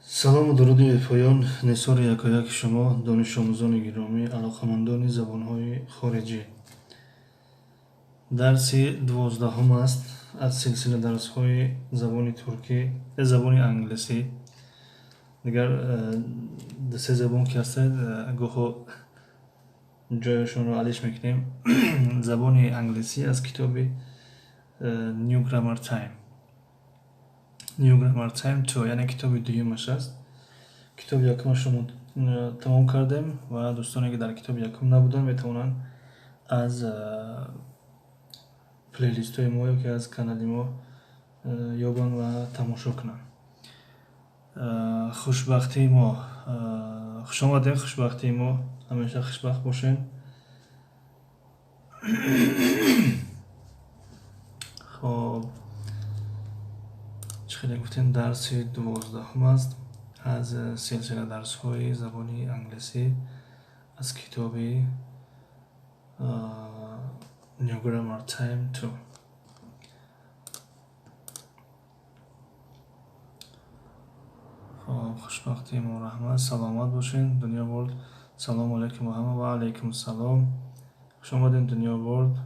Салому дуруди бепоён нисори якояки шумо, донишомӯзони гиромӣ, алоқамандони забонҳои хориҷӣ. Дарси 12-ҳум аст аз силсила дарсҳои забони туркӣ, забони англисӣ. Дигар се забон ки ҳастанд, гоҳо ҷояшонро алиш мекунем. Забони англисӣ аз китоби New Grammar Time. New Grammar Time 2, яъне китоби дуюмаш аст. Китоби якумашро мо тамом кардем ва дӯстоне ки дар китоби якум набуданд, метавонанд аз плейлистҳои мо ё ки аз канали мо ёбанд ва тамошо кунанд. Хушбахтии мо, хушомадед, хушбахтии мо, ҳамеша хушбахт бошед. Хоб, чӣ хеле гуфтем, дарси 12-ҳум аст аз силсила дарсҳои забони англисӣ аз китоби New Grammar Time 2. Хоб, хушбахтии мо, раҳмат, саломат бошед. Дунё World, салому алайкум ба ҳама. Ва алайкум салом, хуш омадед, Дунё World.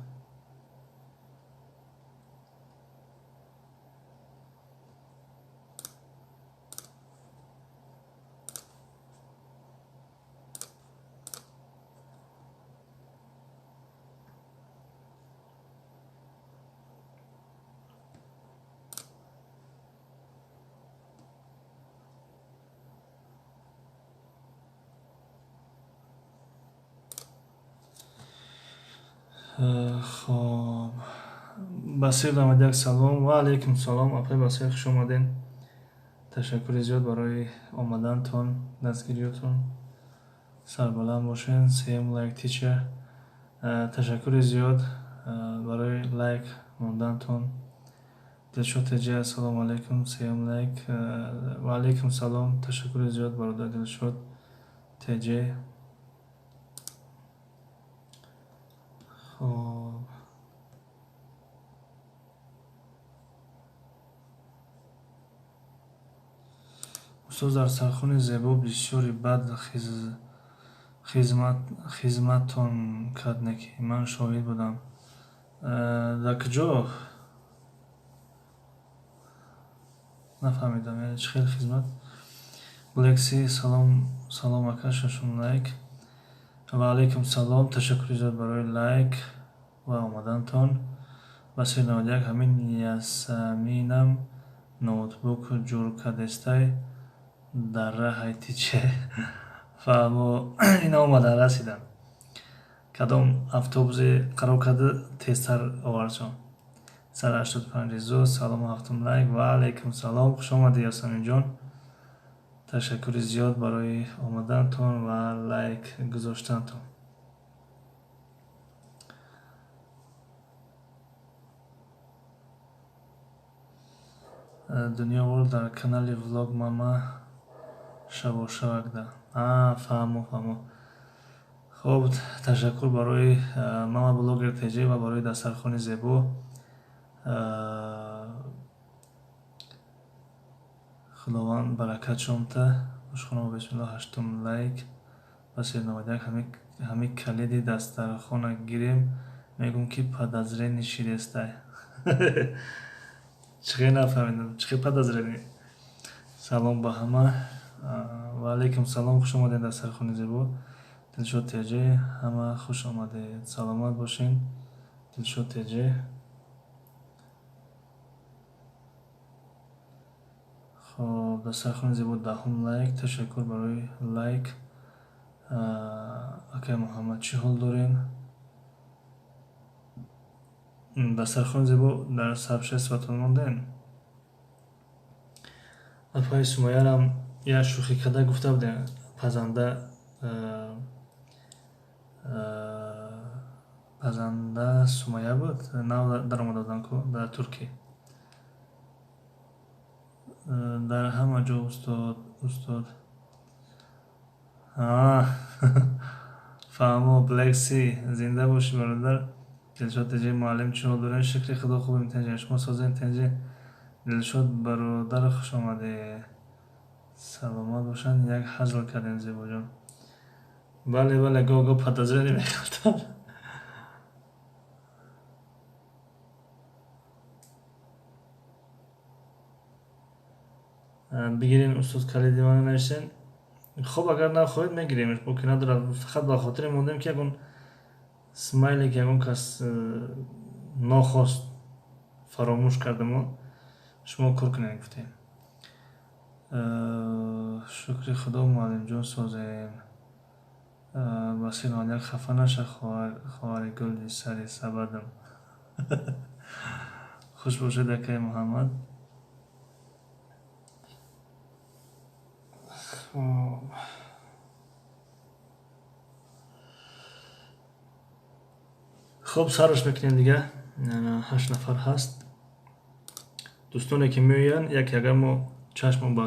Хоб, Басир 91, салом. Ва алайкум салом, апай Басир, хуш омадед. Ташаккури зиёд барои омадантон, дастгириётон, сарбаланд бошед. Сеюм лайк, teacher. Ташаккури зиёд барои лайк мондантон. Дилшод теҷа, ассалому алайкум, сеюм лайк. Ва алайкум салом, ташаккури зиёд, бародар Дилшод теҷе. Хоб, устод, дар сархони зебо бисёри бад хизматтон кард, не ки ман шоҳид будам. Дар куҷо, нафаҳмидам, яъне чӣ хел хизмат? Блекси, салом, салом ака, шашум лайк. Ва алайкум салом, ташаккури зиёд барои лайк ва омадантон. Басир 91, ҳамин Ясаминам ноутбук ҷур кардестай, дар раҳай тиче. Фаҳмо, ина омадан расидам. Кадом автобусе қарор карда тезтар овардшон. Сар 85 зуд, салому, ҳафтум лайк. Ва алайкум салом, хуш омадӣ, Ясаминҷон. Ташаккури зиёд барои омадантон ва лайк гузоштантон. Дунё World, дар канали влог мама шавошавакда. Фаҳмо, фаҳмо. Хоб, ташаккур барои мама блогер теҷе ва барои дастархони зебо. Худованд баракат шомта. Ошхона, бисмилло, ҳаштум лайк. Басир 91, ҳами калиди дастархона гирем, мегӯм ки подозрение шидестай. Чӣ хел, нафаҳмидам, чӣ хел подозрение? Салом ба ҳама. Ва алайкум салом, хуш омадед дастархони зебо. Дилшод теҷе, ҳама хуш омадед, саломат бошед, Дилшод теҷе. Хоб, дастархони зебо, 10-ум лайк, ташаккур барои лайк. Акай Муҳаммад, чӣ ҳол дорем? Дастархони зебо дар сообществотон мондем. Апаи Сумаярам як шӯхӣ карда гуфта будем, пазанда, пазанда Сумая буд, нав даромада буданд ку дар Туркӣ. Дар ҳама ҷо устод, устод. Фаҳмо, Блекси, зинда бошӣ, бародар. Дилшод теҷи, муаллим, чӣ ҳол дорем? Шукри Худо, хубем, теҷи. Шумо созем, теҷи? Дилшод бародар, хуш омадед. Саломат бошанд. Як ҳазл кардем, Зебоҷон. Бале, бале, гоҳ гоҳ подозрение мехӯрдам. Бигирен, устод, калиди мана нависен. Хуб, агар нахоҳед, мегиремш, боки надорад. Фақат ба хотире мондем, ки ягон смайле ки ягон кас нохост фаромӯш кардамон, шумо кор кунед, гуфтем. Шукри Худо, муаллимҷон, созем. Басир як, хафа наша, хоҳари гули сари сабадам. Хуш бошед, акаи Муҳаммад. Хуб, сараш мекунем дига. Ҳашт нафар ҳаст. Дӯстоне ки меоянд, яке агар мо чашмон ба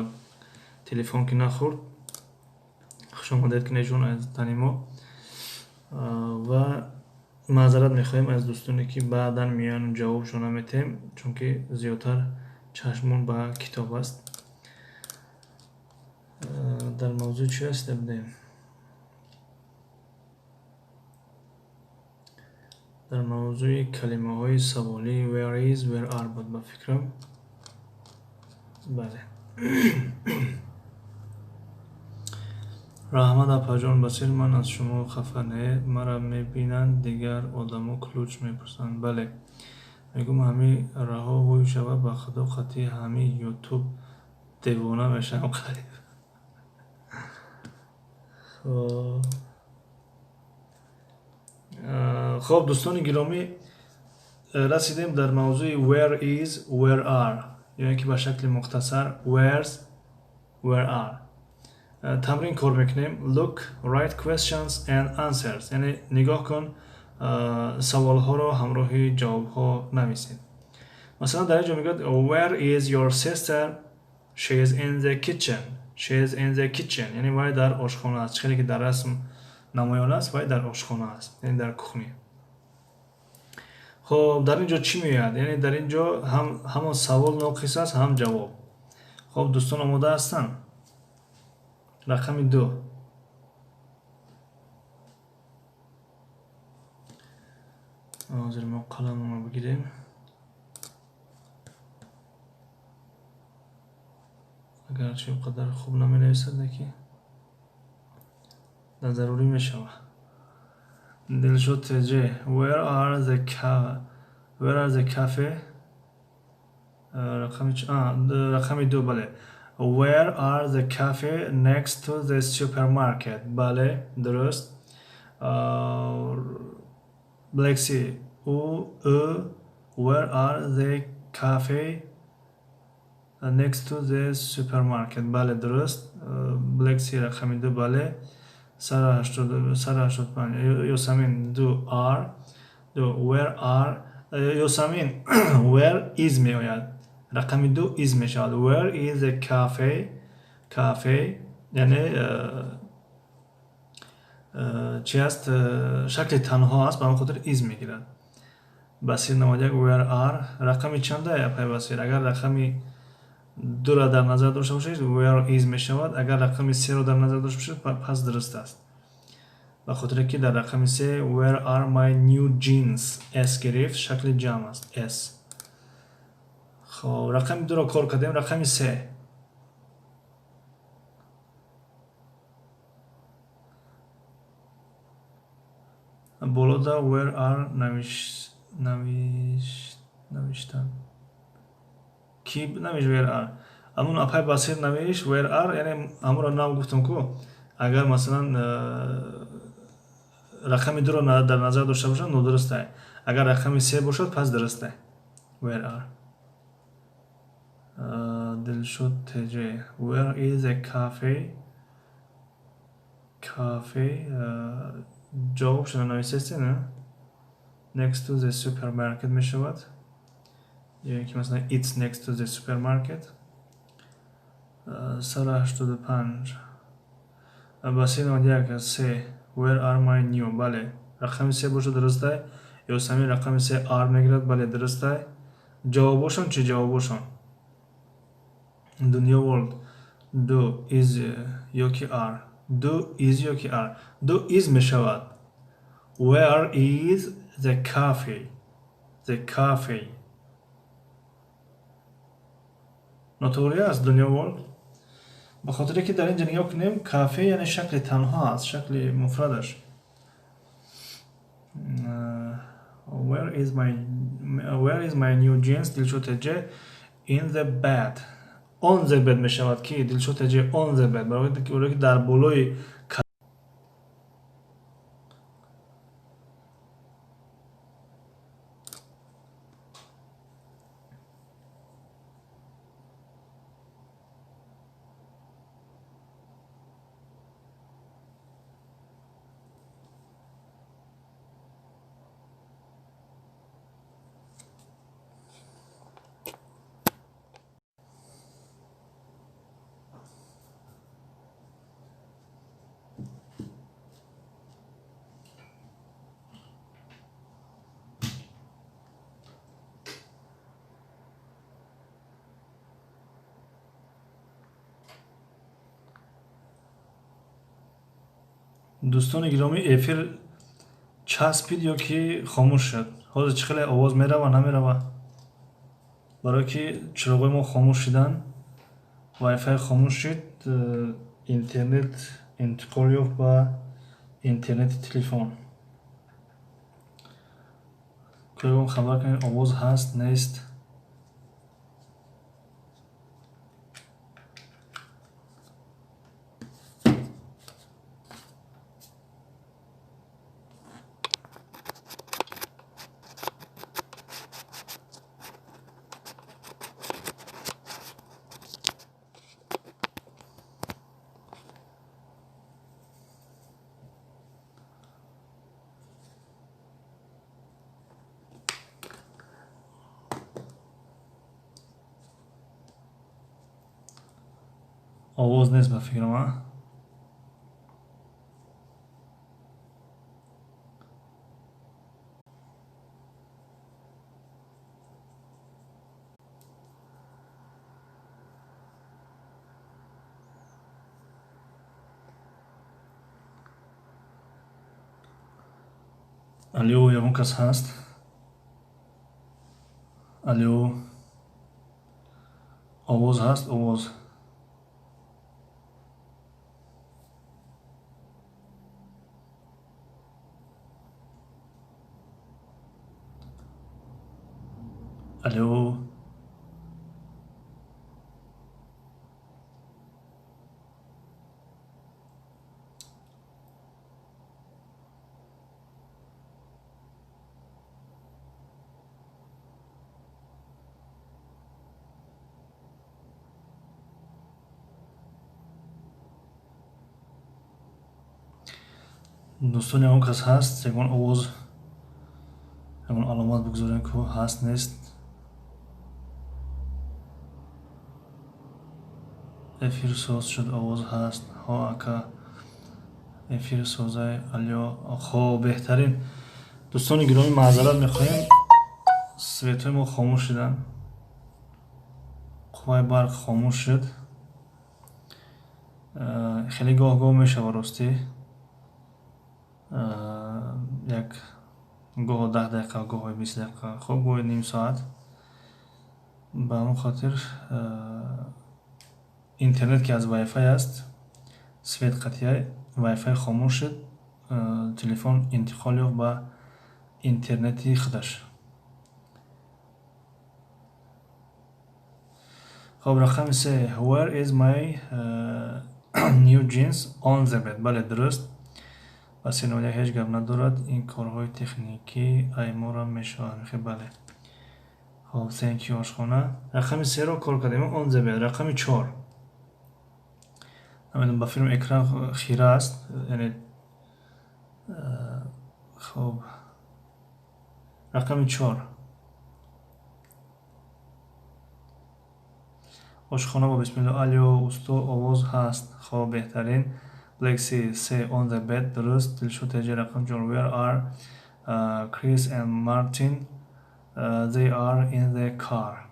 телефон ки нахӯрд, хушомадед кунед аз тани мо. Ва маъзарат мехоҳем аз дӯстоне ки баъдан меоянд, ҷавобшон наметиҳем, чунки зиёдтар чашмон ба китоб аст. Дар мавзӯи чӣ ҳаста будем? Дар мавзӯи калимаҳои саволӣ, where is, where are буд, ба фикрам. Бале. Раҳмат, апаҷон. Басир, ман аз шумо хафа не. Мара мебинанд, дигар одамо ключ мепурсанд. Бале, мегӯм, ҳамин раҳо ҳуй шава, ба Худо, қатъи ҳамин Ютуб девона мешавам қариб. Хоб, хоб, дӯстони гиромӣ, расидем дар мавзӯи where is, where are, ё ин ки ба шакли мухтасар where's, where are. Тамрин кор мекунем. Look, write questions and answers, яъне нигоҳ кун, саволҳоро ҳамроҳи ҷавобҳо нависед. Масалан, дар ин ҷо мегӯяд: Where is your sister? She is in the kitchen. She is in the kitchen, яъне вай дар ошхона аст. Чӣ хеле ки дар расм намоён аст, вай дар ошхона аст, яъне дар кухня. Хоб, дар ин ҷо чӣ меояд? Яъне дар ин ҷо ҳам ҳамон савол ноқис аст, ҳам ҷавоб. Хоб, дӯстон омода ҳастанд? Рақами 2. Ҳозир мо қаламро бигирем. Агарчи он қадар хуб наменависад, лекин дар зарурӣ мешавад. Дилшод тж, where are the cafe? Рақами 2, бале. Where are the cafe next to the supermarket? Бале, дуруст. Black Sea, у where are the cafe next to the supermarket? Бале, дуруст. Black Sea, рақами 2, бале. Сара 85, Ёсамин, 2, are 2, where are. Ёсамин, where is меояд. Рақами 2 is мешавад. Where is the cafe? Cafe яъне чи аст? Шакли танҳо аст, ба ҳамин хотир is мегирад. Басир 91, where are. Рақами чанда, апай Басир? Агар рақами 2-ра дар назар дошта бошед, where is мешавад. Агар рақами 3-ро дар назар дошта бошед, пас дуруст аст, ба хотире ки дар рақами 3 where are my new jeans, s гирифт, шакли ҷамъ аст, s. Хоб, рақами 2-ро кор кардем. Рақами 3. Болода where are навиштан. Ки навишт where are? Ҳамун апай Басир навишт where are, яъне ҳамонро нав гуфтам ку. Агар, масалан, рақами 2-ро дар назар дошта бошад, нодурустай. Агар рақами 3 бошад, пас дурустай where are. Дилшод тж, where is a cafe? Cafe, ҷавобшро нависестед, на? Next to the supermarket мешавад, ё ин ки, масалан, it's next to the supermarket. Сара 85, Басир 91, 3, where are my new. Бале, рақами 3 бошад, дурустай. Ёсамин рақами се are мегирад, бале, дурустай. Ҷавобошон чи? Ҷавобошон Дунё World, do, is ёки are? Do, is ёки are? Do, is мешавад. Where is the cafe? The cafe нотуғрӣ аст, Дунё World, ба хотире ки дар ин ҷо нигоҳ кунем, кафе яъне шакли танҳо аст, шакли муфрадаш. Where is my new jeans? Дилшод Теҷе, in the bed, on the bed мешавад ки, Дилшод Теҷе, on the bed, барои ки дар болои. Дӯстони гиромӣ, эфир часпид ё ки хомӯш шуд? Ҳозир чӣ хеле овоз мерава, намерава? Барое ки чироғҳои мо хомӯш шуданд, вайфай хомӯш шуд, интернет интиқол ёфт ба интернети телефон. Кӯягон хабар кунед, овоз ҳаст, нест? Овоз нест ба фикрам, а? Алё, ягон кас ҳаст? Алё, овоз ҳаст, овоз? Алё. Дӯстон, ягон кас ҳаст? Ягон овоз, ягон аломат бигузорем, ку ҳаст, нест. Эфир соз шуд, овоз ҳаст. Ҳо, ака, эфир созай. Алё, хоб, беҳтарин. Дӯстони гиромӣ, маъзарат мехоҳем, светҳои мо хомӯш шуданд, қувваи барқ хомӯш шуд. Хеле гоҳ гоҳ мешава, ростӣ, як гоҳо 10 дақиқа, гоҳои 20 дақиқа, хуб, гоҳи ним соат. Ба ҳамон хотир интернет ки аз вайфай аст, свет қатъия, вайфай хомӯш шуд, телефон интиқол ёфт ба интернети худаш. Хоб, рақами се, where is my new jeans? On the bed, бале, дуруст. Ба сеноя ҳеҷ гап надорад, ин корҳои техникӣ аймора мешавад. Мехе, бале. Хоб, thank you, ошхона. Рақами серо кор кардем, on the bed. Рақами чор, намедонам, ба филм экран хира аст, яъне. Хоб, рақами чор, ошхона бо бисмилло. Алё, усто, овоз ҳаст. Хоб, беҳтарин. Black Sea, се, on the bed, дуруст. Дилшод Теҷи, рақами чор, where are Chris and Martin, they are in the car.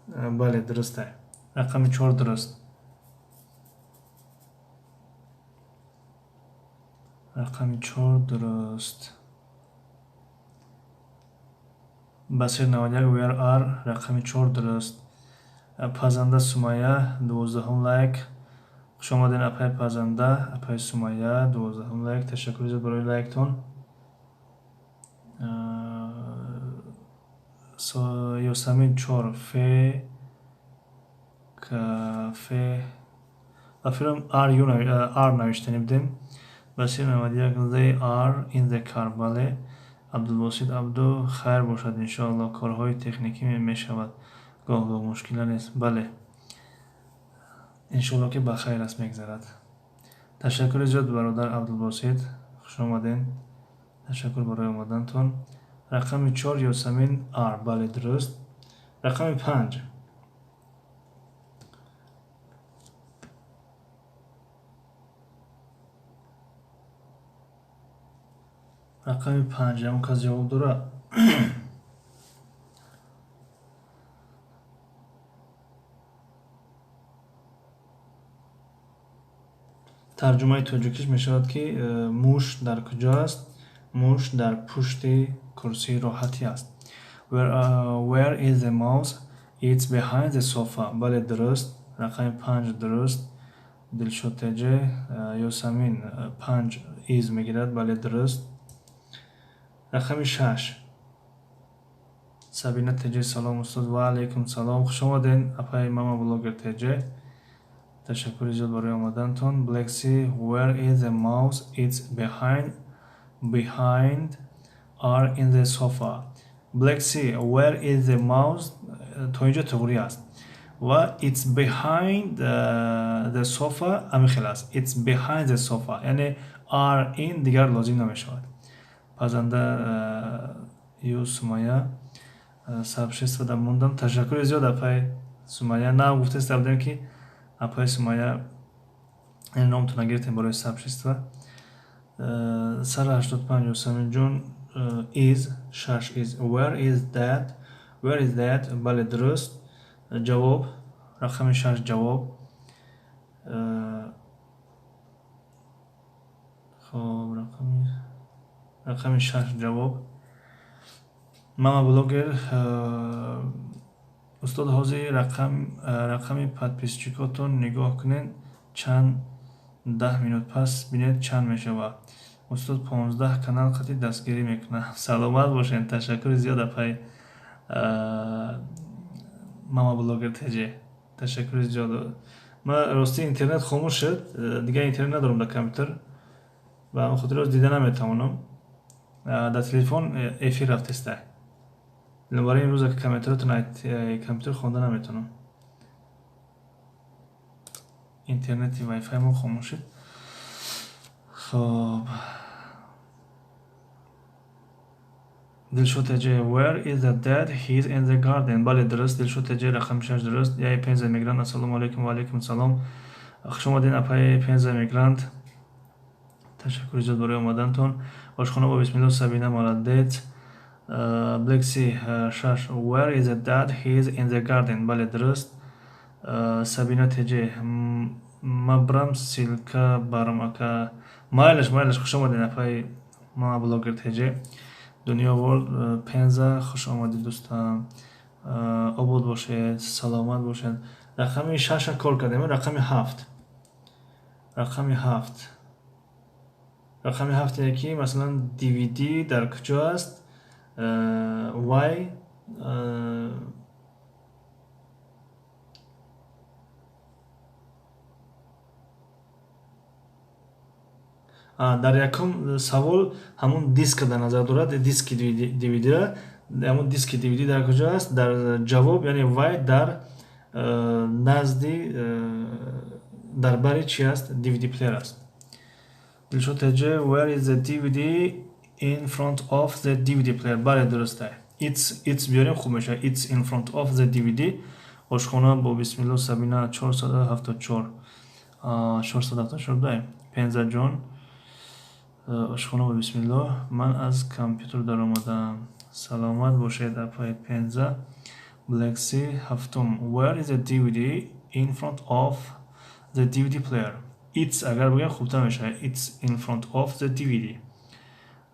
Бале, дуруст. Рақами 4 дуруст. Рақами 4 дуруст. Басир 91, where are, рақами 4 дуруст. Пазанда Сумайя, 12-ум лайк. Хуш омадед, апай Пазанда, апай Сумайя, 12-ум лайк. Ташаккури зиёд барои лайктон. Ёсамин 4, фе к фе ба филм are you are навиштани будем. Басир 91, they are in the car. Бале. Абдулбосит Абду, хайр бошад, иншоалло, корҳои техникӣ мешавад, гоҳ-гоҳ мушкила нест. Бале, иншоалло, ки ба хайр аст мегзарад. Ташаккури зиёд, бародар Абдулбосит, хуш омадем, ташаккур барои омадантон. Рақами 4, Ёсамин, are. Бале, дуруст. Рақами 5. Рақами 5, ягон кас ҷавоб дорад? Тарҷумаи тоҷикиш мешавад, ки муш дар куҷо аст? Муш дар пушти курсии роҳатӣ аст. Where is the mouse? It's behind the sofa. Бале, дуруст. Рақами 5 дуруст. Дилшод Теҷ, Ёсамин, 5 is мегирад. Бале, дуруст. Рақами 6. Сабина Теҷ, салом, устод. Ва алайкум салом, хуш омадед, апаи Мама Блогер Теҷ, ташаккури зиёд барои омадантон. Black Sea, where is the mouse? It's behind are in the sofa. Black Sea, where is the mouse, то инҷо туғрӣ аст ва it's behind the sofa ҳамин хел аст. It's behind the sofa, яъне are in дигар лозим намешавад. Пазанда ю Сумая, сообщество мондам. Ташаккури зиёд, апай Сумая. На, гуфтаста будем, ки апай Сумая, номтона гирифтем барои сообщество. Сара 85, Ёсаминҷон, is, 6 is. Where is that? Where is that? Бале, дуруст. Ҷавоб, рақами 6 ҷавоб. Хоб, рақами 6 ҷавоб. Мама Блогер, устод, ҳозир рақами подписчикотон нигоҳ кунед, чанд 10 минут пас бинед, чанд мешавад. Устод, 15 канал қатӣ дастгирӣ мекунам. Саломат бошед, ташаккури зиёд, апай Мама Блогер Теҷ, ташаккури зиёд. Ман ростӣ интернет хомӯш шуд, дигар интернет надорам дар компютер, ба ҳамин хотир рост дида наметавонам. Дар телефон эфир рафтеста. Бинобар ин имрӯз комментариётон компютер хонда наметавонам. Интернети вайфай мо хомӯш шуд. Хоб, Дилшод Теҷ, where is the dad? He is in the garden. Бале, дуруст. Дилшод Теҷ, рақами 6 дуруст. Яй Пенза мигрант, ассалому алайкум. Ва алайкум салом, хуш омадед, апаи Пенза мигрант, ташаккури зиёд барои омадантон. Ошхона бо бисмилло, Сабина, молодец. Black Sea, 6, where is the dad? He is in the garden. Бале, дуруст. Сабина Теҷ, ма брам ссылка барам, ака. Майлаш, майлаш, хуш омадед, апаи Мама Блогер Теҷ. Дунё Ворлд, Пенза, хуш омадед, дӯстам, обод бошед, саломат бошед. Рақами 6-а кор кардем. Рақами 7, рақами 7, рақами 7 ине, ки масалан DVD дар куҷо аст? Вай дар якум савол ҳамун диска дар назар дорад, диски DVD-ра. Ҳамун диски DVD дар куҷо аст? Дар ҷавоб, яъне вай дар назди, дар бари чи аст? DVD плеер аст. Дилшод Теҷ, where is the DVD? In front of the DVD player. Бале, дуруста. It's биёрем, хуб мешавад. It's in front of the DVD. Ошхона бо бисмилло, Сабина, 474, 474 дай. Пензаҷон. Ошхона ба бисмиллоҳ. Ман аз компютер даромадам. Саломат бошед, апаи Пенза. Black Sea. Ҳафтум. Where is the DVD? In front of the DVD player. It's агар бигӯем, хубтар мешавад. It's in front of the DVD.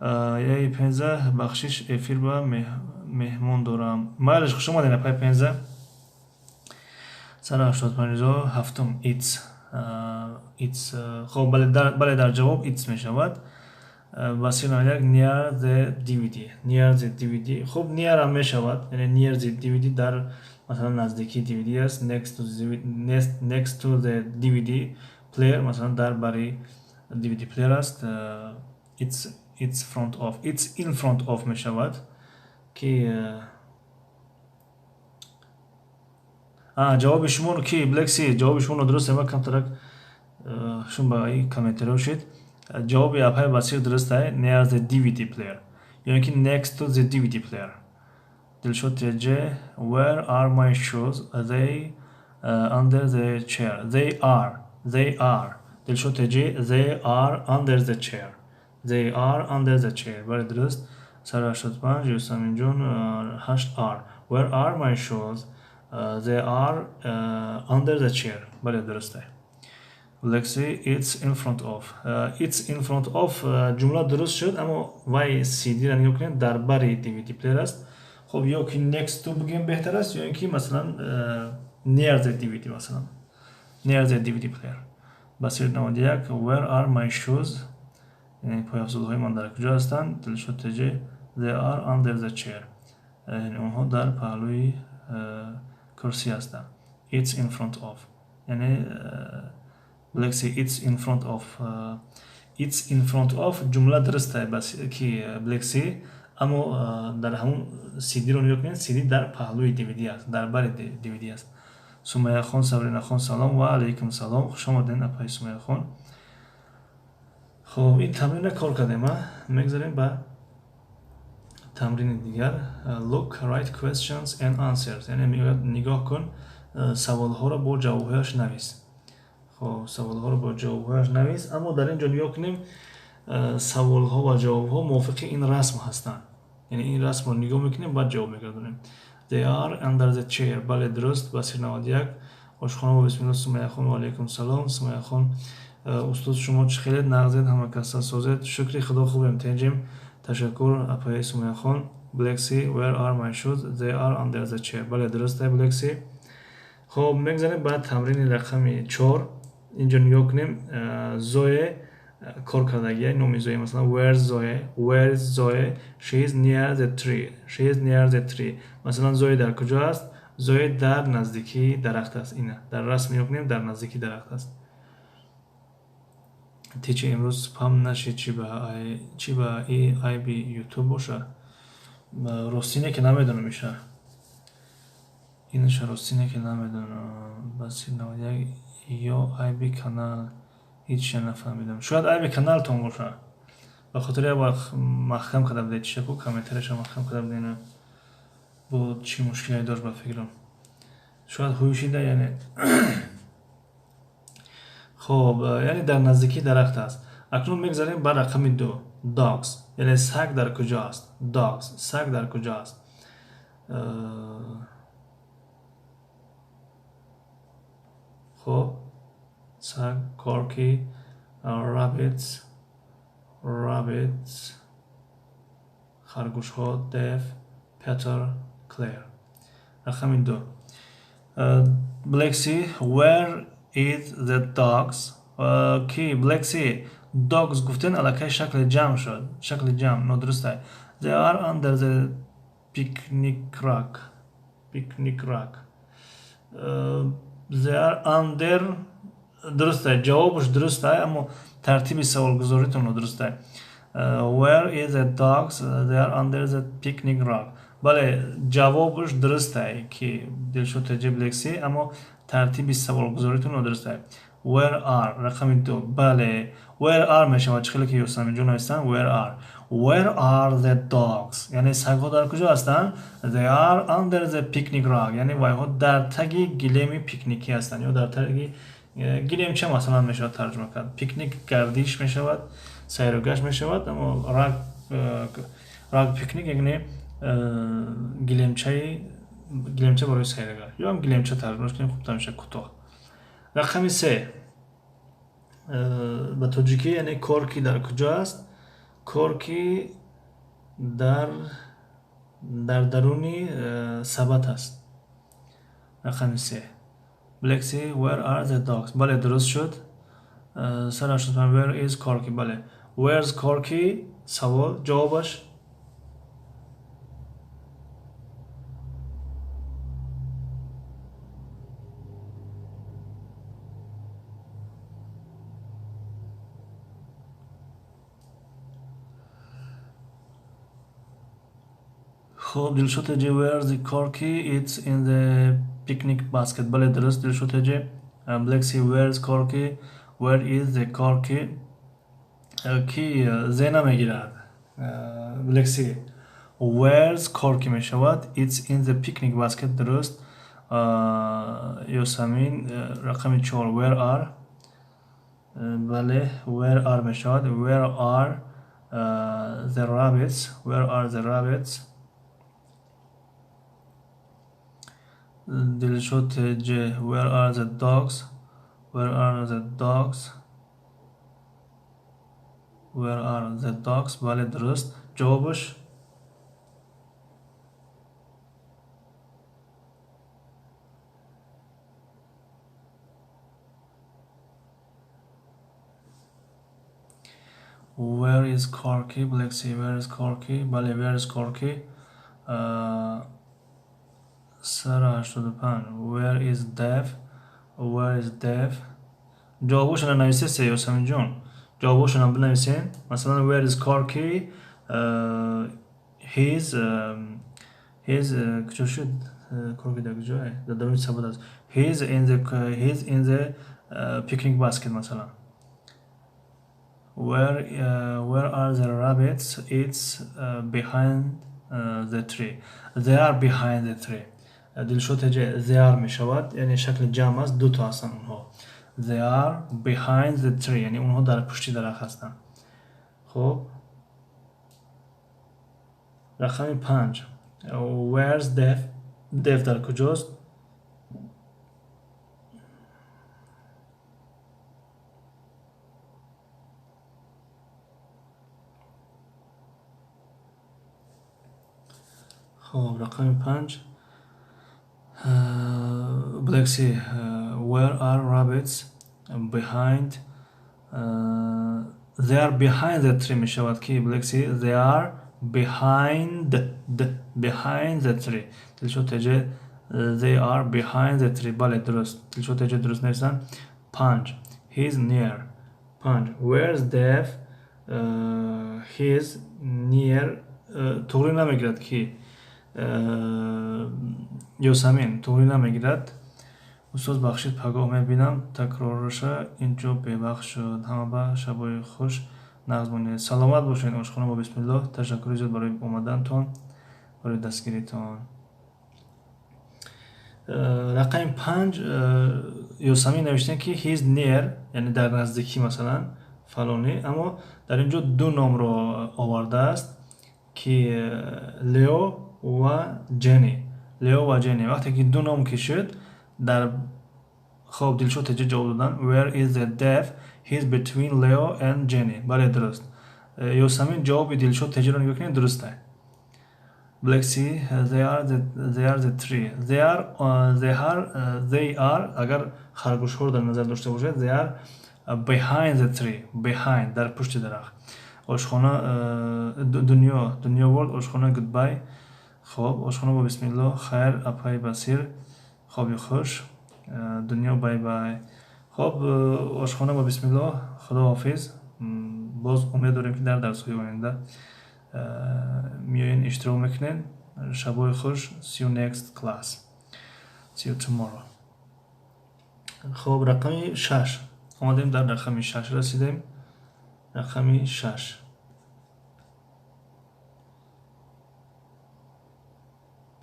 Яи Пенза, бахшиш, эфир ба меҳмон дорам. Майлиш, хуш омадед, апаи Пенза. Сара 85 ҳафтум it's, it's. Хоб, бале, дар ҷавоб it's мешавад. Басир 91, near the DVD, near the DVD. Хуб, near ҳам мешавад, яъне near the DVD, дар масалан наздикии DVD аст. Next to the DVD player, масалан дар бари DVD player аст. It's front of, it's in front of мешавад ки ҷавоби шумо ки Блекси, ҷавоби шумо нодуруст. Ма камтарак шум ба и комментариҳо шид. Ҷавоби апаи Басир дуруст ай, near the DVD player ё ки next to the DVD player. Дилшод TJ, where are my shoes? They under the chair. They are, they are. Дилшод TJ, they are under the chair, they are under the chair. Бале, дуруст. Сара 85, Юсаминҷон, ҳашт are. Where are my shoes? They are under the chair. Бале, дуруст ай. Lexi, it's in front of. It's in front of, ҷумла дуруст шуд, аммо вай CD-ро нигоҳ кунед, дар бари DVD player аст. Хоб, ё ки next to бигӯем беҳтар аст, ё ин ки масалан near the DVD, масалан near the DVD player. Басир 91, where are my shoes? Яъне пойафзолҳои ман дар куҷо ҳастанд? Дилшод TJ, they are under the chair. Яъне онҳо дар паҳлӯи курсӣ ҳастанд. It's in front of. Яъне Lexi, it's in front of. It's in front of, ҷумла дуруст бас ки Lexi, аммо дар ҳамун CD-ро нигоҳ кунед, CD дар паҳлӯи DVD аст, дар бари DVD аст. Сумайяхон, Сабринахон, салом. Ва алайкум салом, хуш омадед, апаи Сумайяхон. Хоб, ин тамринро кор кардем, а мегзарем ба тамрини дигар. Look, write questions and answers, яъне мегӯяд, нигоҳ кун, саволҳоро бо ҷавобҳояш навис. Хоб, саволҳоро бо ҷавобҳояш навис, аммо дар ин ҷо нигоҳ кунем, саволҳо ва ҷавобҳо мувофиқи ин расм ҳастанд, яъне ин расмро нигоҳ мекунем, баъд ҷавоб мегардонем. They are under the chair. Бале, дуруст. Басир 91. Ошхона бо бисмилло. Сумайяхон, ва алайкум салом, Сумайяхон. Устод, шумо чӣ хеле нағзед, ҳама каса созед? Шукри Худо, хубем, тенҷем, ташаккур, апаи Сумайяхон. Black Sea, where are my shoes? They are under the chair. Бале, дуруст ай, Black Sea. Хоб, мегзарем ба тамрини рақами 4. Инҷо нигоҳ кунем, Зое кор кардагия, номи Зое, масалан, where Zoe, where is Zoe? She is near the tree, she is near the tree. Масалан, Зое дар куҷо аст? Зое дар наздикии дарахт аст. Ина дар расм нигоҳ кунем, дар наздикии дарахт аст. Тичи, имрӯз спам нашид, чи ба и айби Ютуб боша? Ростине ки намедонам, иша инаша ростине ки намедонам. Басир 91, ё айби канал? Ҳечша нафаҳмидам. Шояд айби каналтон боша, ба хотири як вақт маҳкам карда будед чишаку, комментарияша маҳкам карда будед, бо чӣ мушкиле дошт, ба фикрам, шояд ҳуй шида. Яъне хоб, яъне дар наздикии дарахт аст. Акнун мегзарем ба рақами 2. Dogs, яъне саг дар куҷо аст? Dogs, саг дар куҷо аст? Хоб, саг, Корки, rabbits, rabbits, харгӯшҳо, Дев, Петер, Клер. Рақами 2. Black Sea, where is the dogs? Ки Black Sea, dogs гуфтен, аллакай шакли ҷамъ шуд, шакли ҷамъ нодуруст. They are under the picnic rug, picnic rug. They are under дуруст, ҷавобаш дуруст, аммо тартиби саволгузоритон нодуруст. Where is the dogs? They are under the picnic rug. Бале, ҷавобаш дуруст ки Дилшод TJ, Black Sea, аммо тартиби саволгузоритон нодуруст. Where are, рақами 2. Бале, where are мешавад, чӣ хеле ки Ёсаминҷон навистанд. Where are, where are the dogs? Яъне сагҳо дар куҷо ҳастанд? They are under the picnic rug. Яъне вайҳо дар таги гилеми пикникӣ ҳастанд ё дар таги гилемча, масалан, мешавад тарҷума кард. Пикник гардиш мешавад. Сайру гашт мешавад, аммо rug picnic яъне гилемча барои сайругашт. Ё ҳам гилемча тарҷума кунем, хубтар мешавад, кӯтоҳ. Рақами се ба тоҷикӣ, яъне Корки дар куҷо аст? Корки дар даруни сабат аст. Рақами се. Black Sea, where are the dogs? Бале, дуруст шуд. 185, where is Corky? Бале. Where's Corky? Савол, ҷавобаш хуб, Дилшод Теҷи, where's the Corky? It's in the picnic basket. Бале, дуруст, Дилшод Теҷи. Black Sea, where's Corky? Where is the Corky? Ки зе намегирад. Black Sea, where's Corky мешавад. It's in the picnic basket. Дуруст. Ёсамин, рақами чор, where are, бале, where are мешавад. Where are the rabbits? Where are the rabbits? Дилшод Теҷи, where are the dogs? Where are the dogs? Where are the dogs? Бале, дуруст. Ҷавобаш where is Corky? Black Sea, where is Corky? Бале, where is Corky? 185, where is Dev? Where is Dev? Ҷавобошона нависесе, Ёсаминҷон, ҷавобошона бинависен. Масалан, where is Corky? He's куҷо шуд? Корки дар куҷое? Дар даруни сабад аст. He's in the picnic basket, масалан. Where are the rabbits? It's behind the tree. They are behind the tree. Дилшод Теҷи, they are мешавад, яъне шакли ҷамъ аст, дуто ҳастанд онҳо. They are behind the tree, яъне онҳо дар пушти дарахт ҳастанд. Хуб, рақами панҷ, where's Dev? Dev дар куҷост? Хуб, рақами панҷ. Black Sea, where are rabbits? Behind, they are behind the tree мешавад ки Black Sea, they are behind the tree. Дилшод Теҷи, they are behind the tree. Бале, дуруст, Дилшод Теҷи дуруст нависанд. Панҷ, he's near. Панҷ, where's Dev? He's near. Туғри намегирад ки Ёсамин, туғри намегирад. Устоз, бахшид, пагоҳ мебинам такрорша, инҷо бевақт шуд. Ҳама ба шабои хуш, нағз монед. Саломат бошед. Ошхона бо бисмиллоҳ. Ташаккури зиёд барои омадантон, барои дастгиритон. Рақами панҷ, Ёсамин навиштем ки he's near, яъне дар наздикӣ, масалан, фалонӣ, аммо дар ин ҷо ду номро овардааст ки Лео ва Ҷенни. Лео ва Ҷенни, вақте ки ду ном ки шуд дар. Хоб, Дилшод Теҷи ҷавоб додан: where is the Dev? He's between Leo and Jenny. Бале, дуруст. Ёсамин, ҷавоби Дилшод Теҷиро нигоҳ кунед, дуруст аст. Black Sea, they are the tree. They are, агар харгӯшҳоро дар назар дошта бошед, they are behind the tree. Behind, дар пушти дарахт. Ошхона, дунё, дунё world, ошхона, goodbye. Хоб, ошхона бо бисмиллоҳ, хайр, апаи Басир, хоби хуш. Дунё, bye bye. Хоб, ошхона бо бисмиллоҳ, худо ҳофиз. Боз умед дорем, ки дар дарсҳои оянда меоен, иштирок мекунед. Шабои хуш. See you next class, see you tomorrow. Хоб, рақами шаш омадем, дар рақами шаш расидем. Рақами шаш.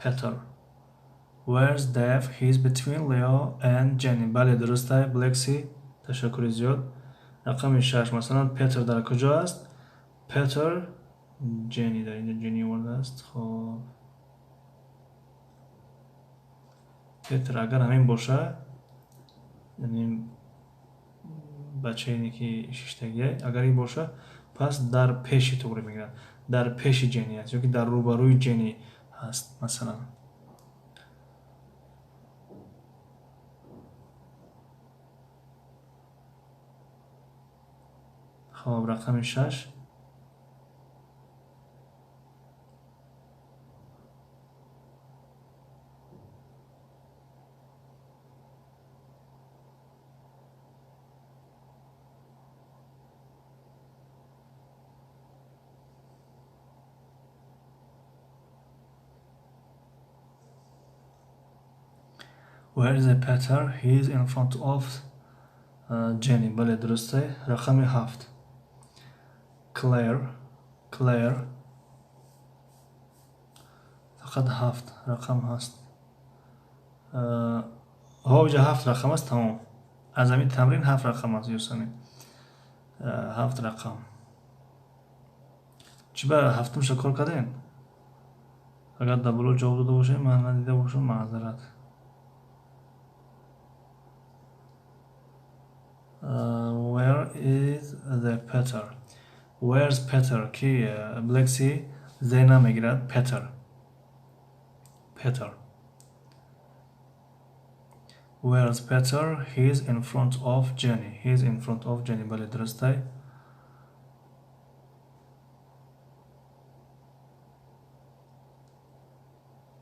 Peter, where's Dev? He's between Leo and Jenny. Бале, дуруст аст, Black Sea, ташаккури зиёд. Рақами 6, масалан, Петр дар куҷо аст? Петр Ҷени, дар инҷо Ҷени овардааст. Хоб, Петр агар ҳамин боша, яъне бачаине ки шиштагия, агар ин боша, пас дар пеши туғри мегирад, дар пеши Ҷени аст ёки дар рӯбарӯи Ҷени ҳаст, масалан. Хоб, рақами 6. Where is the Peter? He is in front of Jenny. Бале, дурусте. Рақами 7. Claire. Claire. Фақат 7 рақам ҳаст. Ҳо, иҷа 7 рақам аст, тамом. Аз ҳамин тамрин 7 рақам аст, Юсамин. 7 рақам. Чӣ ба ҳафтумша кор кардем? Агар дар боло ҷавоб дода бошем, ман надида бошам, маъзарат. Where is the Peter? Where's Peter? Ки Black Sea the намегирад, Peter. Peter. Where's Peter? He's in front of Jenny. He's in front of Jenny. Бале, дурустай.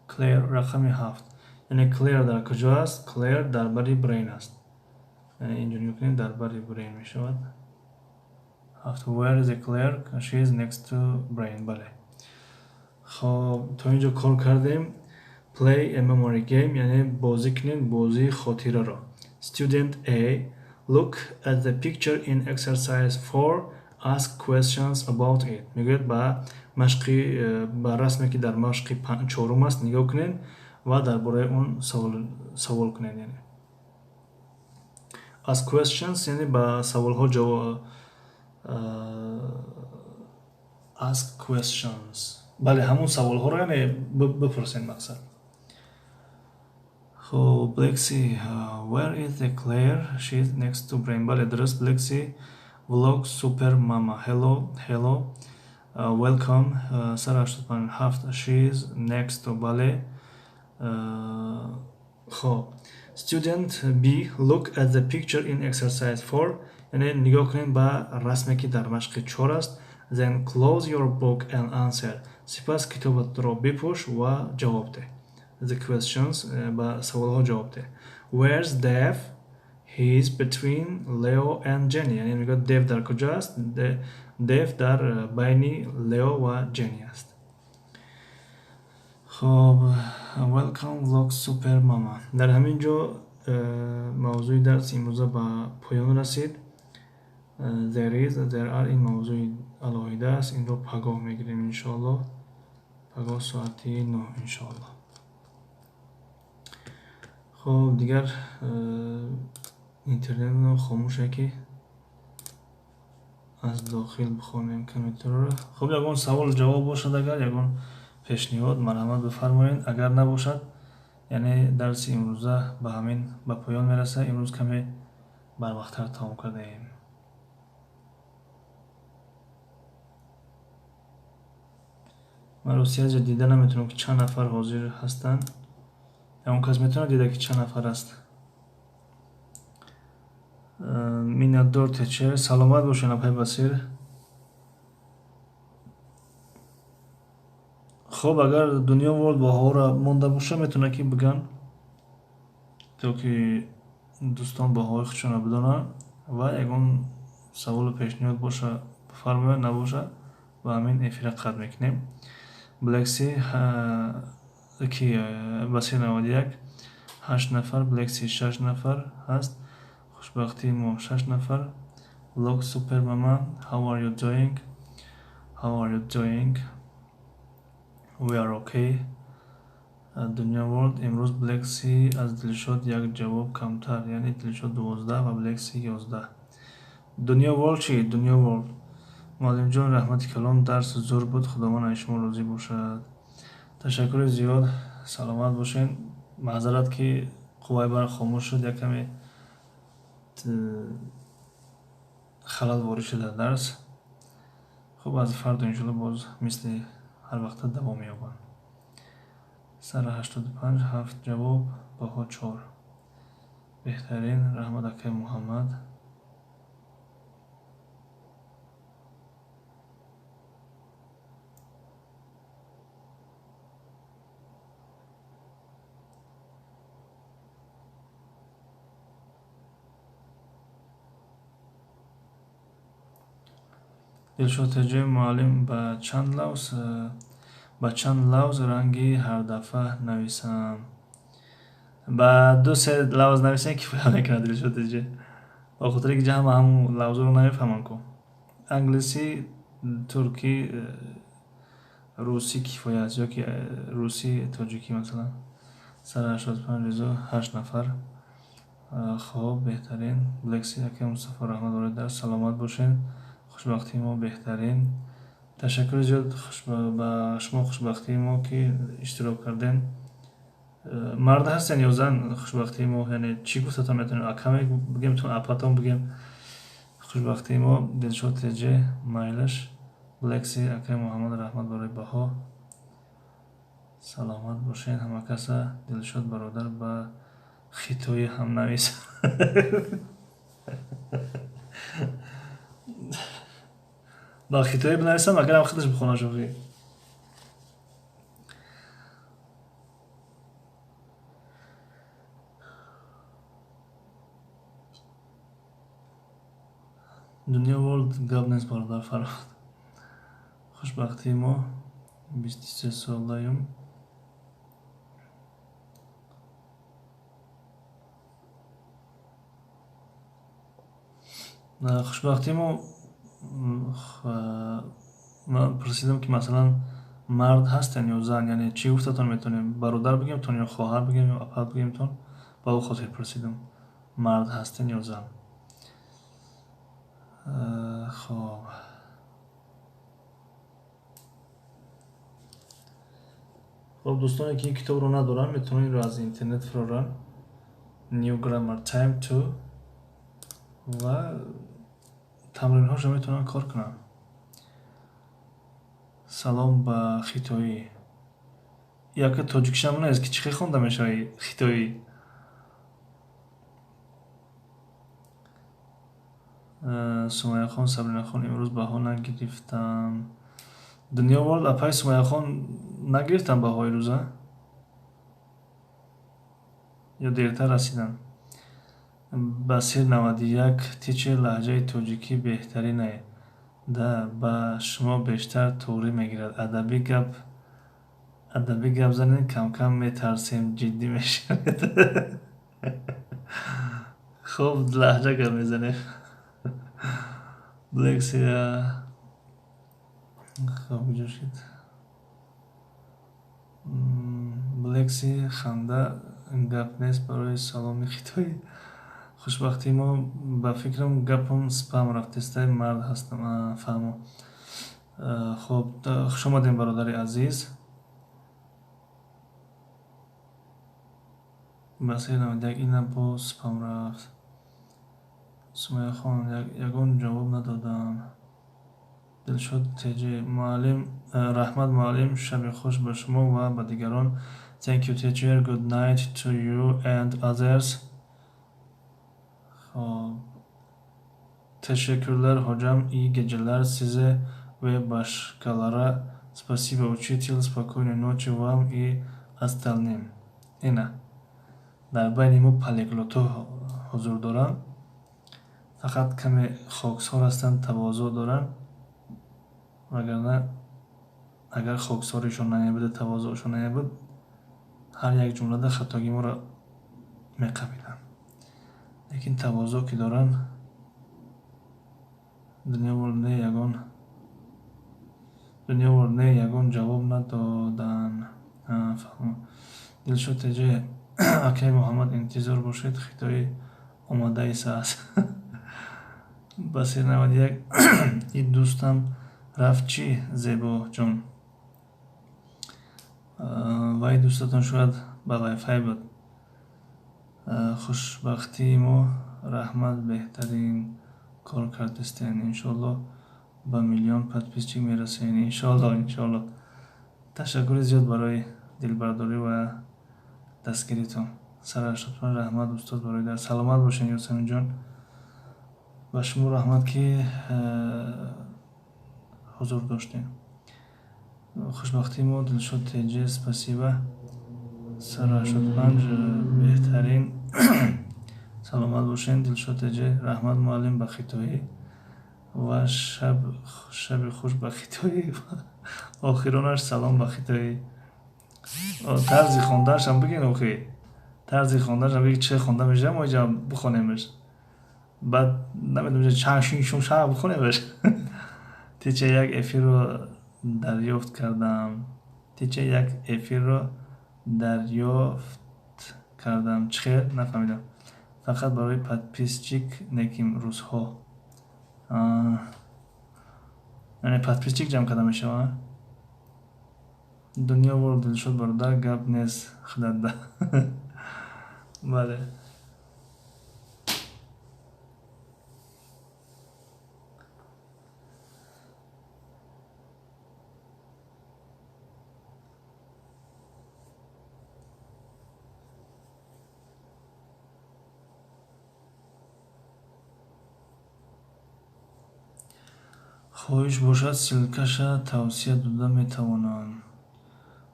Claire, рақами 7. Яъне Claire дар куҷо аст? Claire дар бари Brain аст. Яъне инҷо нигоҳ кунед, дар бари Brain мешавад. 7. Where is Claire? She is next to Brain. Бале. Хоб, то инҷо кор кардем. Play a memory game, яъне бозӣ кунед бозии хотираро. Student A, look at the picture in exercise 4, ask questions about it. Мегӯяд ба машқи, ба расме ки дар машқи чорум аст нигоҳ кунед ва дар бораи он савол кунед, яъне ask questions, яъне ба саволҳо ҷавоб, ask questions, бале, ҳамон саволҳоро яъне бипурсед, мақсад. Хоб, Black Sea, where is the Claire? She is next to Brain. Бале, дуруст. Black Sea vlog super mama. Hello, hello. Welcome. 185 7. She is next to, бале. Хоб, Student B, look at the picture in exercise 4. Яъне нигоҳ кунед ба расме ки дар машқи 4 аст. Then close your book and answer. Сипас китобатро бипӯш ва ҷавоб деҳ. The questions, ба саволҳо ҷавоб деҳ. Where's Dev? He is between Leo and Jenny. Яъне мегӯяд Dev дар куҷо аст? Dev дар байни Leo ва Jenny аст. Хоб, welcome vlog super mama. Дар ҳамин ҷо мавзӯи дарси имрӯза ба поён расид. There is, there are ин мавзӯи алоҳида аст. Инро пагоҳ мегирем, иншоаллоҳ. Пагоҳ соати 9, иншоаллоҳ. Хоб, дигар интернет хомӯше ки аз дохил бихонем компютерро. Хоб, ягон савол ҷавоб бошад, агар ягон пешниҳод, марҳамат бифармоед. Агар набошад, яъне дарси имрӯза ба ҳамин ба поён мерасад. Имрӯз каме барвақттар тамом кардаем. Ман рости аз ҷо дида наметавонам ки чанд нафар ҳозир ҳастанд. Ягон кас метавонад дида ки чанд нафар аст? Миннатдор, teacher. Саломат бошед, апай Басир. Хоб, агар Дунё Ворд баҳоро монда боша, метавонад ки бигӯянд, то ки дӯстон баҳои худшонро бидонанд ва ягон саволу пешниҳод боша, бифармояд, набоша, ба ҳамин эфира қатъ мекунем. Black Sea ки Басир 91, 8 нафар, Black Sea 6 нафар ҳаст. Хушбахтии мо 6 нафар. Vlog Super Mama, how are you doing? How are you doing? We are okay. Дунё World, имрӯз Black Sea аз Дилшод як ҷавоб камтар, яъне Дилшод 12 ва Black Sea 11. Дунё Ворлд чӣ? Дунё Ворлд. Муаллимҷон, раҳмати калон, дарс зур буд, Худованд аз шумо розӣ бошад. Ташаккури зиёд, саломат бошед. Маъзарат, ки қувваи барқ хомӯш шуд, як каме халал ворид шуд дар дарс. Хуб, аз фардо иншоалло боз мисли ҳар вақта давом меёбанд. Сара 85, ҳафт ҷавоб, баҳо 4. Беҳтарин, раҳмат, акай Муҳаммад. Дилшод Теҷои, муаллим, ба чанд лавз ранги ҳардафъа нависам? Ба ду се лавз нависем, кифоя мекунад, Дилшод Теҷо, ба хотире ки ҳама ҳамун лавзоро намефаҳманд ку. Англисӣ, туркӣ, русӣ кифоя аст ё ки русӣ, тоҷикӣ, масалан. Сара 85, Ризо, ҳашт нафар. Хоб, беҳтарин. Блекси, акай Мустафо, раҳмат барои дарс, саломат бошед. Хушбахтии мо, беҳтарин. Ташаккури зиёд ба шумо, хушбахтии мо, ки иштирок кардем. Мард ҳастен ё зан, хушбахтии мо? Яъне чӣ гуфтатон метавонем? Ака бигем, апатон бигем? Хушбахтии мо, Дилшод Теҷе, майлаш. Блекси, акай Муҳаммад, раҳмат барои баҳо, саломат бошед ҳама каса. Дилшод бародар, ба хитоӣ ҳам навис. Ба хитоӣ бинависам, агарам худаш бихона, шӯхӣ. Дунё Ворлд, гап нест, бародар Фарҳод. Хушбахтии мо, 23 солаюм. Хушбахтии мо, ман пурсидам, ки масалан мард ҳастен ё зан, яъне чӣ гуфтатон метавонем? Бародар бигемтон ё хоҳар бигем ё апа бигемтон? Ба ӯ хотир пурсидам, мард ҳастен ё зан. Хоб, дӯстоне ки ин китобро надоранд, метавонанд инро аз интернет фуроранд, New Grammar Time 2, ва тамринҳошро метавонанд кор кунанд. Салом ба хитоӣ. Яке тоҷикишам нест, ки чӣ хел хонда мешавад хитоӣ? Сумайяхон, Сабринахон, имрӯз баҳо нагирифтам. Дунё Ворлд, апаи Сумайяхон, нагирифтам баҳои рӯза ё дертар расидам? Басир 91, teacher, лаҳҷаи тоҷикӣ беҳтаринае да, ба шумо бештар туғрӣ мегирад. Адабӣ гап занед, камкам метарсем, ҷиддӣ мешавед. Хуб, лаҳҷа гап мезанем. Блексия, хоб, куҷо шуд Блекси? Ханда, гап нест барои саломи хитоӣ. Хушбахтии мо, ба фикрам, гапам спам рафтестай. Мард ҳастам, фаҳмо. Хуб, хушомадем, бародари азиз. Басир 91, ина боз спам рафт. Сумайяхон, ягон ҷавоб надодам. Дилшод Теҷи, муаллим, раҳмат, муаллим, шаби хуш ба шумо ва ба дигарон. Thank you, teacher. Good night to you and others. Хоб, Teşekkürler hocam, iyi geceler size ve başkalara. Спасибо, учитель, спокойной ночи вам и остальным. Ина дар байни мо полиглотҳо ҳузур доранд, фақат каме хоксор ҳастанд, тавозӯъ доранд, вагарна агар хоксоришон намебуду тавозӯъшон намебуд, ҳар як ҷумлада хатогии моро меқабиланд, лекин тавозӯъ ки доранд. Дунё не, ягон ҷавоб надодан. Фаҳмо. Дилшод Теҷе, акай Муҳаммад, интизор бошед, хитои омодаиса аст. Басир 91 и дӯстам рафт чӣ, Зебоҷон? Вай дӯстатон шояд ба вайфай буд. Хушбахтии мо, раҳмат, беҳтарин кор кардистен. Иншоалло, ба миллион подписчик мерасем. Иншоалло, иншоалло. Ташаккури зиёд барои дилбардорӣ ва дастгиритон. Сара 85, раҳмат, устод, барои дар. Саломат бошед, Ёсаминҷон. Ба шумо раҳмат, ки ҳузур доштем. Хушбахтии мо, Дилшод Теҷе, спасибо. Сара 85, беҳтарин. Саломат бошед, Дилшод Теҷе. Раҳмат, муаллим, ба хитоӣ ва шаби хуш ба хитоӣ. Охиронаш салом ба хитоӣ. Тарзи хондаашам бигин, охи. Тарзи хондаашам бигин, чӣ хонда мешавад, мо иҷа бихонемаш. Баъд намедонам, чанд шин шун ша бихонемаш. Тича як эфирро дарёфт кардам. Тича як эфирро дарёфт кардам. Чӣ хел? Нафаҳмидам. Фақат барои подписчик неким рӯзҳо. Яъне подписчик ҷамъ карда мешавад? Дунё вор, Дилшод бародар, гап нест худатда. Бале. Хоҳиш бошад, ссылкаша тавсия дода метавонам.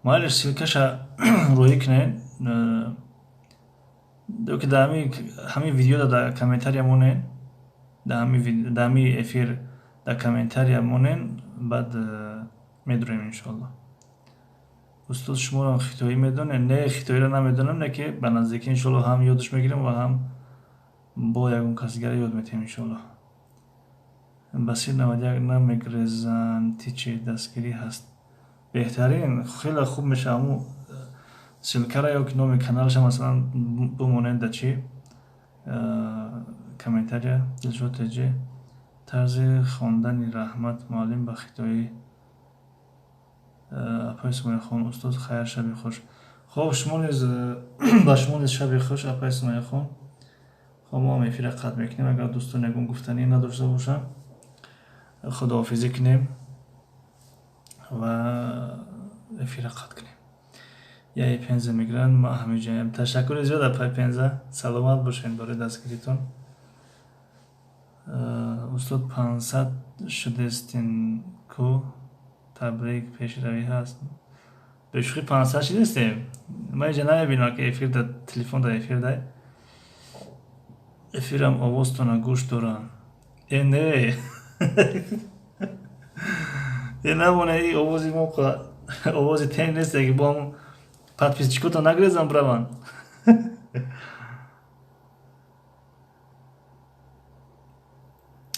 Майлиш, ссылкаша роҳӣ кунед. Ки дар ҳамин видеода дар комментария монед, дар ҳамин эфир дар комментария монед, баъд медурем, иншоалло. Устод, шуморо хитоӣ медонед? Не, хитоиро намедонам, не ки ба наздикӣ, иншоалло, ҳам ёдаш мегирем ва ҳам бо ягон кас дигара ёд метиҳем, иншоалло. Басир 91, намегрезанд, тичи дастгирӣ ҳаст. Беҳтарин, хеле хуб мешавад. Ҳамун ссылкара ё ки номи каналаша, масалан, бимонед да чӣ комментария. Дилшод Теҷи, тарзи хондани раҳмат, муаллим, ба хитоӣ. Апаи Сумайяхон, устод, хайр, шаби хуш. Хоб, шумо низ, ба шумо низ шаби хуш, апаи Сумайяхон. Хоб, мо ҳам эфира қатъ мекунем. Агар дӯстон ягон гуфтанӣ надошта бошанд, худоҳофизӣ кунем ва эфира қатъ кунем. Яи Пенза мегиранд, ма ҳамиҷаям. Ташаккури зиёд, апаи Пенза, саломат бошед барои дастгиритон. Устод, 500 шудестин ку, табрик, пешравӣ ҳаст. Бешӯхӣ, 500 шудестем? Ман иҷа намебинам, ки эфир да телефон да эфир дай. Эфирам овозтона гӯш дорам. Э, не, э, намона, и овози мо овози тен нест, ки бо ҳамун подписчикото нагрезам браванд.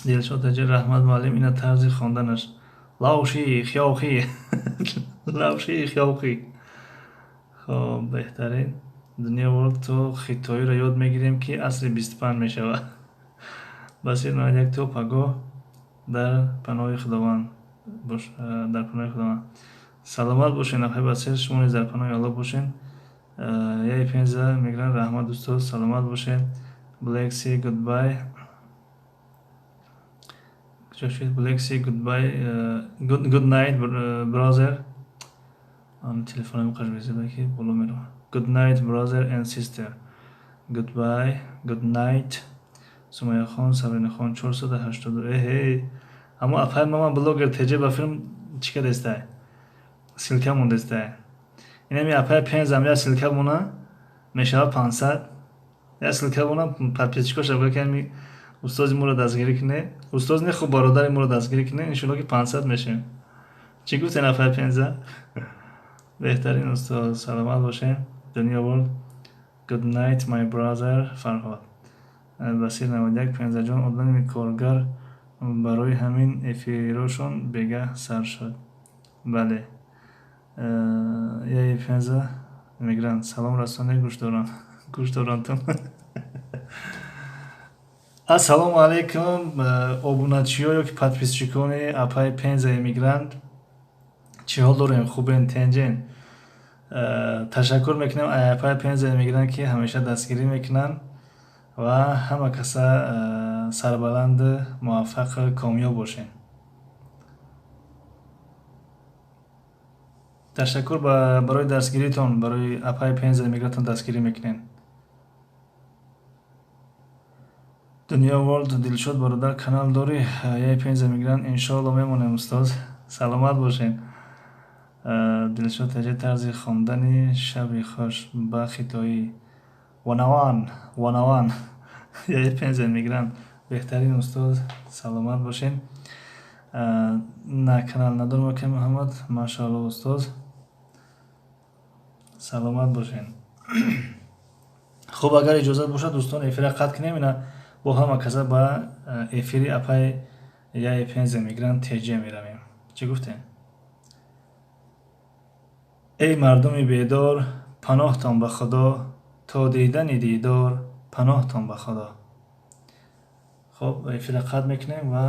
Дилшод Таҷи, раҳмат, муаллим. Ина тарзи хонданаш: лауши хиёхи, лауши хиёхи. Хоб, беҳтарин. Дунё ворд, то хитоиро ёд мегирем, ки асри 25 мешавад. Басир 91, то пагоҳ, дар паноҳи Худованд бош, дар паноҳи Худованд. Саломат бошед, апаи Басир, шумо низ дар паноҳи Аллоҳ бошед. Яи Пенза мегиранд, раҳмат, устод, саломат бошед. Black Sea, goodbye. Куҷо шуд? Black Sea, goodbye, good night, brother. Телефонам қажмезида, ки боло меравад. Good night, brother and sister, goodbye, good night. Сумайяхон, Сабринахон, 480. Эҳе, аммо апаи мама блогер теҷе ба филм чӣ кардестай, ссылка мондестай. Инами апаи Пензам я ссылка мона, мешавад 500. Я ссылка мона, подписчикоша бигӯ, ки ами устози моро дастгирӣ куне. Устоз не, хуб, бародари моро дастгирӣ куне, иншоалло, ки 500 мешем. Чӣ гуфтен, апаи Пенза? Беҳтарин, устод, саломат бошед. Дунё world, good night, my brother Фарҳод. Басир 91, Пензаҷон одами коргар, барои ҳамин эфирошон бегаҳ сар шуд. Бале. Яи Пенза мегиранд, салом расоне, гӯш дорам, гӯш дорам тун. Ассалому алайкум, обуначиҳо ёки подписчикони апаи Пенза Эмигрант. Чӣ ҳол дорем? Хубен, тенҷен? Ташаккур мекунем апаи Пенза Эмигрант, ки ҳамеша дастгирӣ мекунанд ва ҳама каса сарбаланду муваффақу комёб бошед. Ташаккур барои дастгиритон, барои апаи Пенза Эмигрантон дастгирӣ мекунед. Дунё Ворлд, Дилшод бародар, канал дорӣ? Яй Пенза Эмигрант, иншоалло мемонем, устоз. Саломат бошед. Дилшод таҷа, тарзи хондани шаби хуш ба хитоӣ. Ванаван, ванаван. Яй Пенза Эмигрант, беҳтарин устоз, саломат бошед. На, канал надорам, акай Муҳаммад. Машаалло, устоз. Саломат бошед. Хуб, агар иҷозат бошад, дӯстон, эфира қатъ кунем, ина бо ҳама каса ба эфири апаи Яи Пенза Мигрант ТЖ меравем. Чӣ гуфтем? Эй мардуми бедор, паноҳтон ба Худо, то дидани дидор, паноҳтон ба Худо. Хуб, эфира қатъ мекунем ва